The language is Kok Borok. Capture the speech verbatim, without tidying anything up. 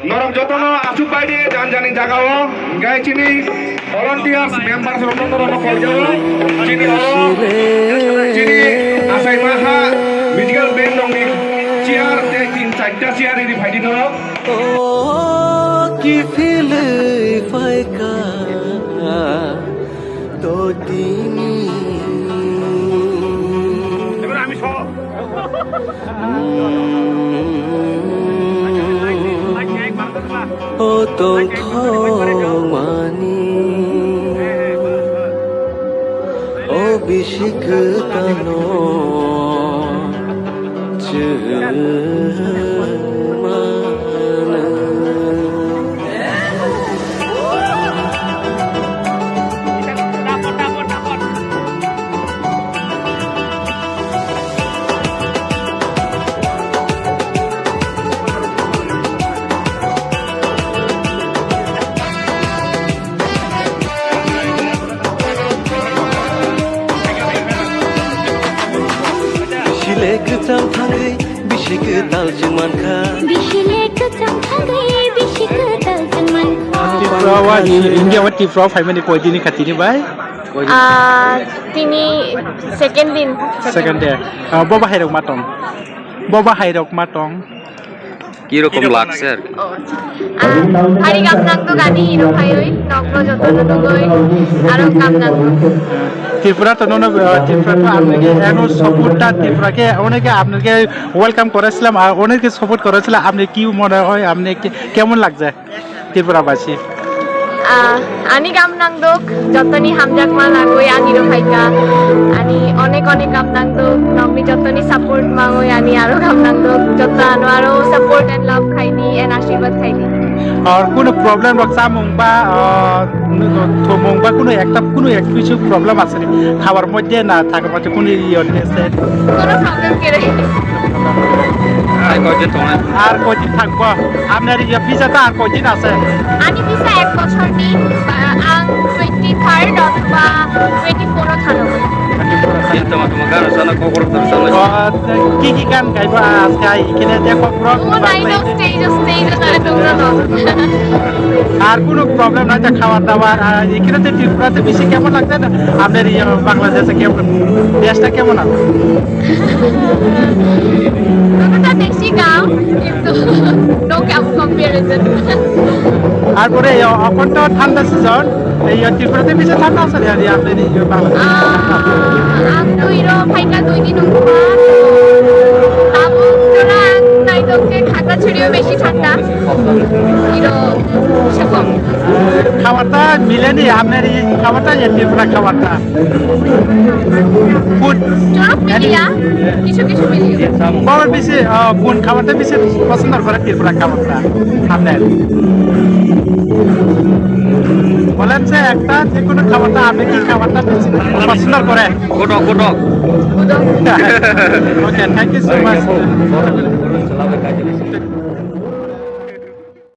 Norok jotono asuk bai di jan jani jagao, hingke chini volunteers members rokno norokno koi jao, chini oro, chini asai maha musical band rokni chair tei tin charta chair riri phai di norok. O ki philwi phaikha to tini. Ebar ami so. O tongthokmani, o bisi kwtano chwng mano. Sile kwcham thangwi bisi kwtal chwng mankha. Bisi le kwcham thangwi bisi kwtal chwng mankha. Tripura wa, India wa Tripura phaimani koidini khatini bai? Ah, tini second din. Second day. Ah, bo bahai rok ma tong? Bo bahai rok ma tong? Kirokom lagse ar ki. Oh, acha. Ah, hari gam nang to gani hero phaiwi, nokno jotono tugwi, aro gam nang to. Tripura to nono, ah, Tripura to amne ke eno support ta Tripura ke, oneke amne ke welcome korechilam, ar oneke support korechilam, amne ki mone hoy, amne ke, kemon lagje? Tripura basi. Ah, ani gam nangdok, jotoni hamjakma lagwi ani rw phaikha. Ani onek onek gam nangdok, nokni jotoni support mangwi ani aro gam nangdok. Joto ano aro support and love khaidi and ashirwad khaidi. Ar kuno problem rok chamung ba, ah, thumung ba kuno ekta kuno ek kichu problem aswk ni. Khabar moddhe na thaka moddhe kuno iye ase. Kono problem kere. Hai koi din tongnai. Ar koi din thangbo? Amnari ya visa ta ar koi din ase? Ani visa ek bochor ni, ah, ang twenty third othoba twenty four o thano. Din tongma tongma gana sana kokoro tong sana. Oh, ki ki gan gaibo aske hai kene de kokoro. Oh, nai no stage, stage na tong na no. Ar kuno problem nai ta khabar dabar, ah, ikine te Tripura te bisi kemon lagde na? Amnari ya Bangladesh kemon? Desh ta kemon ase? Totota besi gam, kintu no gam comparison. Ar pore yo, এখন তো ঠান্ডা season, এই Tripura te bisi ঠান্ডা ase ya, ya, apni ni Bangladesh? Ah, ang to iro phaikha dui din wngkha. Tabuk jora ang naitokhe Khagrachurio besi ঠান্ডা. Iro se kom. Khabar ta mileni, apni khabar ta ya Tripura khabar ta. Kun? Jorok miliya, kichu kichu miliya. Baba bisi, ah, kun khabar ta bisi pasandor kore Tripura khabar ta? Apni. Bolen se ekta je kono khabar ta apni ki khabar ta bisi pasandor kore? Kodok, kodok. Okay, thank you so much.